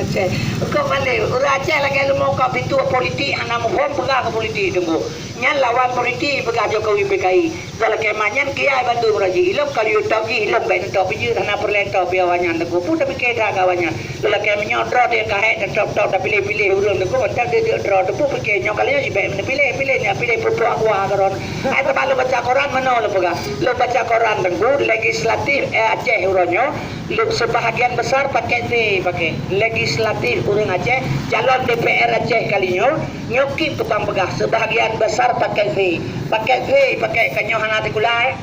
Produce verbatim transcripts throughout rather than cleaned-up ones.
Aceh. Kok malée, ureuëng Aceh lagée leumo ka pintoe politik hana muphom peugah keu politik teungku. Nyan lawan politik peugah Jokowi P K I. Galakée mah nyan kiai bantu meuraji. Ilong ka liyue top jih, ilong bék neutop jih, hana peureulée top piawa nyan teungku. Pun tapike that kawan nyan. Galakée meunyoe droe dia kahek dan top-top dan piléh-piléh ureuëng teungku, mantap dia dia droe teungku pike nyoe kali nyoe jibék piléh-piléh nyan piléh pupuk aqua keudroe. Hai teuma lôn baca koran meunoe lôn peugah. Lôn baca koran teungku legislatif eh, Aceh uroe nyoe. Leb-, sebahagian besar paket V pakai. Legislatif ureuëng Aceh, calon D P R Aceh kali nyoe, nyoe kip tukang peugah sebahagian besar paket V. Paket V pakai ka nyoe hana sikula, eh.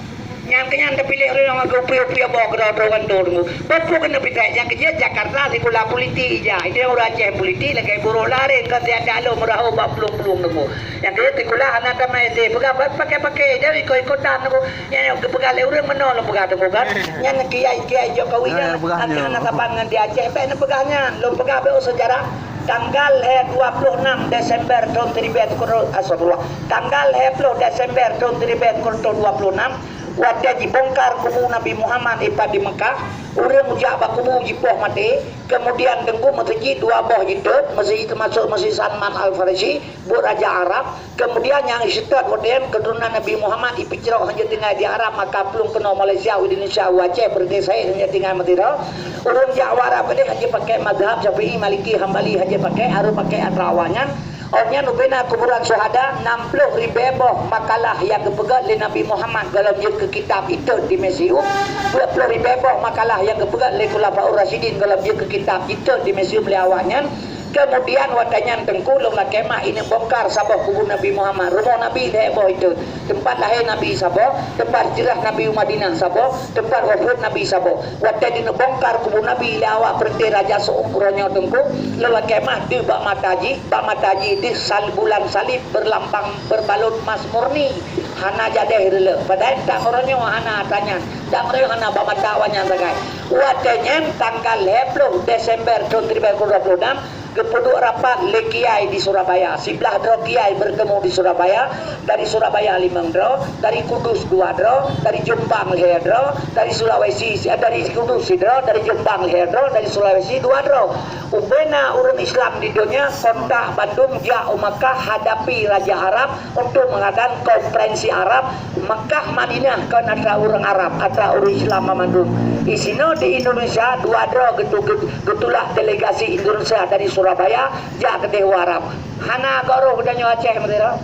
Nyang keunyan teupiléh ureuëng nyang upi-upi boh keudroe-droe ngon teungku. Peue-peue keuneuk pitai nyang keujeuet Jakarta sikula politik ija. Itu nyang ureuëng Aceh politik lagée burok lari ka siat dak lom meurahô bak plueng-plueng teungku. Nyang keujeuet sikula hana tamai S D. Peugah pakai-pakai jadi ikot-ikotan teungku. Nyan nyang geupeugah lé ureuëng meunoe lôn peugah teungku kan. Nyan kiai-kiai Jokowi nyan, nyan peugah akan nyoe. Hana saban ngon di Aceh, bék neupeugah nyan. Lôn peugah bék sejarah. Tanggal lhée dua puluh enam Desember tahun seribu sembilan ratus, astagfirullah. Tanggal lhée ploh Desember tahun seribu sembilan ratus dua puluh enam, watée jibongkar kubu Nabi Muhammad ipat di Mekah, ureuëng ujak bak kubu jipoh maté, kemudian teungku meuseujid dua boh jiteuet, meuseujid teumasuk Meuseujid Salman Al-Farisi, buet raja Arab, kemudian nyang iseutôt watée nyan keuturonan Nabi Muhammad ipeucrok hanjeuet tinggai di Arab, maka plueng keunoe Malaysia, Indonesia, u Aceh, Brunei, Said hanjeuet tinggai meusidroe. Ureuëng jak u Arab keudeh hanjeuet pakai mazhab Syafi'i, Maliki, Hambali, hanjeuet pakai, harôh pakai atra awaknyan. Awaknyan ubena kuburan syuhada, enam puluh ribée boh makalah nyang geupeugét lé Nabi Muhammad gohlom jeuet keu kitab itot di museum. Dua puluh ribée boh makalah nyang geupeugét lé Khulafaur Rasyidin gohlom jeuet keu kitab itot di museum lé awaknyan. Kemudian watée nyan teungku lôn lakée mah ineuk bongkar saboh kubu Nabi Muhammad. Rumoh Nabi lhée boh itot. Teumpat lahé Nabi saboh, teumpat hijrah Nabi u Madinah saboh, teumpat wafeuet Nabi saboh. Watée jineuk bongkar kubu Nabi lé awak peureuté Raja Su'ud uroe nyoe teungku, lôn lakée mah deuh bak mata jih, bak mata jih deuh sal-, bulan saleb beurlambang beurbalot mas murni. Hana jadéh reuleuek. Padahai tan uroe nyoe hana atra nyan. Dan uroe nyoe hana bak mata awaknyan sagai. Watée nyan tanggal lhée ploh Desember tahun seribu sembilan ratus dua puluh enam, geupeuduek rapat lé kiai di Surabaya. Siblaih droe kiai beurtemu di Surabaya, dari Surabaya limong droe, dari Kudus dua droe, dari Jombang lhée droe, dari Sulawesi, eh, dari Kudus sidroe, dari Jombang lhée droe, dari Sulawesi dua droe. Ubena ureuëng Islam di donya kontak bandum jak u Makkah hadapi Raja Arab untuk mengadakan konferensi Arab. Makkah Madinah kon atra ureuëng Arab, atra ureuëng Islam mandum. Di sinoe di Indonesia dua droe geutu-, geutulak delegasi Indonesia dari Surabaya jak keudeh u Arab. Hana goroh geutanyoe Aceh meudera.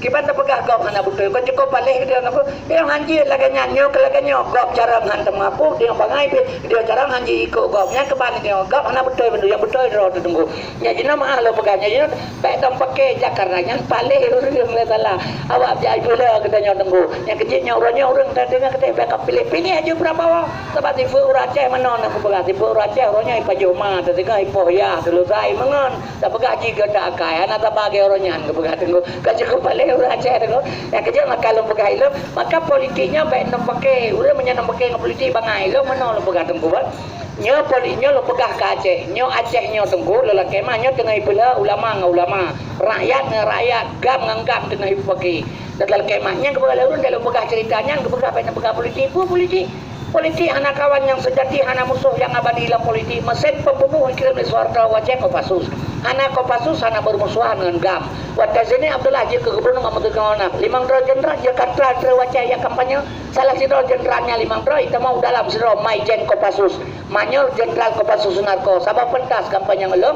Kiban tapeugah gob hana beutôi, kon cukôp paléh geutanyoe. Nyang hanjeuet lagée nyan nyoe keu lagée nyoe gob carông han teumeuaku, nyang bangai pih geutanyoe carông hanjeuet ikot gob. Nyang keuban nyoe gob hana beutôi bandum, nyang beutôi droe teungku. Nyan jinoe meuah lôn peugah, nyan jinoe bék tom paké Jakarta nyan paléh ureuëng lé salah. Awak jai pula geutanyoe teungku. Nyang keujeuet nyoe uroe nyoe ureuëng tadeungoe keudeh bék ka piléh-piléh aju Prabowo. Sabab sifeuet ureuëng Aceh meunoe na kupeugah sifeuet ureuëng Aceh uroe nyoe ipajoh ma tadeungoe ipoh yah teulusai meungon. Tapeugah jih geutak akai hana taba lagée uroe nyan geupeugah teungku. Ka cukôp paléh ureuëng Aceh teungku. Nyang keujeuet maka lôn peugah ilôn, maka politik nyoe bék tom paké. Ureuëng meunyoe tom paké ngon politik bangai ilôn meunoe lôn peugah teungku bah. Nyoe poli-, nyoe lôn peugah keu Aceh. Nyoe Aceh nyoe teungku, lôn lakée mah nyoe teungoh ipeulheueh ulama ngon ulama, rakyat ngon rakyat, GAM ngon GAM teungoh ipeupaké. Dan lôn lakée mah nyan geupeugah lé ureuëng, lôn peugah ceurita nyan geupeugah bék neupeugah politik. Peue politik? Politik hana kawan nyang seujati, hana musoh nyang abadi lam politik. Meusén pembunuh ikirém lé Soeharto u Aceh Kopassus. Hana Kopassus hana beurmusohan ngon GAM. Watée Zaini Abdullah jeuet keu gubunur ngon Meuteugah Onam, limong droe jeuneural Jakarta trok u Aceh jak kampanye. Salah sidroe jeuneural nyan limong droe, itamong u dalam sidroe Maijen Kopassus. Manyol Jeuneural Kopassus Sunarko, saboh peuntas kampanye ngon lôn,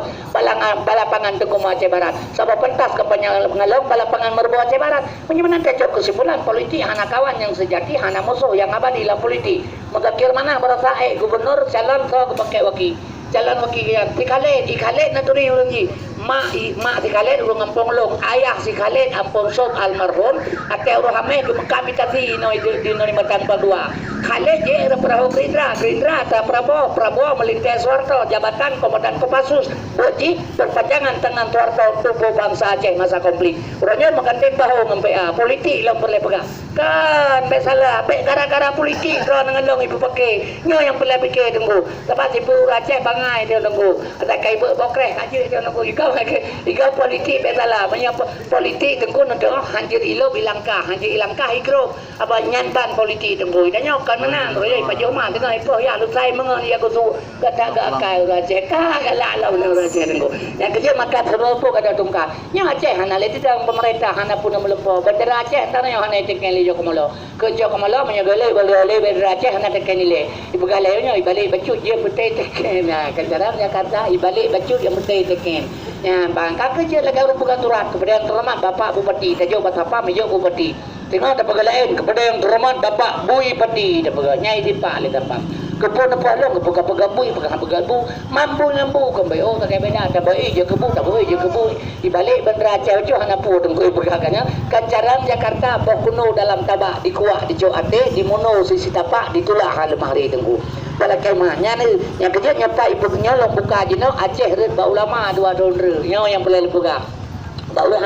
balapangan Teungku Aceh Barat. Saboh peuntas kampanye ngon lôn, balapangan Meureubo Aceh Barat. Meunyoe meunan tacok keusimpulan, politik hana kawan nyang seujati, hana musoh nyang abadi lam politik. Meugakhir manah baroesa ék gubunur calon soe geupaké waki. Calon waki nyan si Khaled, si Khaled na turi ureuëng jih. Mak i, mak si Khaled ureuëng gampông lôn, ayah si Khaled Ampon Sop almarhum, até uroe Hameh geumeukam itasi inoe di, di inoe di Matan Padua. Khaled jeuet rot peurahô Gerindra, Gerindra atra Prabowo, Prabowo meulintée Soeharto, jabatan Komandan Kopassus, buet jih perpanjangan tangan Soeharto tuboh bansa Aceh masa konflik. Uroe nyoe meugandeng bahô ngon P A, politik lom peureulée peugah. Kan, bék salah, bék gara-gara politik droe ngon lôn ipeupaké. Nyoe nyang peureulée piké teungku. Sabab sifeuet ureuëng Aceh bangai teungku. Asai ka ibeuet bokreh ka jeuet teungku. Ikau Iga politik biasalah. Meunyoe po-, politik Teungku neudoh hanjeuet ilop ilangkah, hanjeuet ilangkah igrop. Apa nyan ban politik Teungku. Tanyoe kon menang, royai pajoh ma teungoh ipoh ya lusai meungon ya kusu. Gata ga akai urang Aceh. Ka galak lah urang Aceh Teungku. Nyang keujeuet mata seureupo gata tungka. Nyang Aceh hana lé tidang pemerintah, hana pun meuleupo. Bendera Aceh tanyoe hana iteken lé jok molo. Keu jok molo meunyoe golek boleh oleh bendera Aceh hana teken ilée. Ipeugah lé nyoe ibalek bacut jeuet beutôi teken. Nah, kan cara Jakarta ibalek bacut nyang beutôi teken. Nyan bang ka keujeuet lagée ureuëng peugah surat keupada nyang teuhoreumat Bapak Bupati, tajok bak sapam mijok Bupati. Teungoh tapeugah laén keupada nyang teuhoreumat Bapak Bupati tapeugah nyai dipak lé sapam. Keupeue neupoh lom keupeue ka peugah bui peugah peugah bu, mambu ngon bu kon bayo sagai beda, taboi je keu bu, taboi je keu bu. Ibalek bendera Aceh bacut hana peue Teungku ipeugah kan nyan. Kan cara Jakarta boh kuno dalam tabak dikuah dicok até, dimuno sisi tapak ditulah ha leumah hari Teungku. Bala kemah nyan nyang keujeuet nyoe pat ipeugah nyoe lom buka jinoe Aceh rhot bak ulama dua thon re. Nyoe nyang peureulée lôn peugah. Bak ulama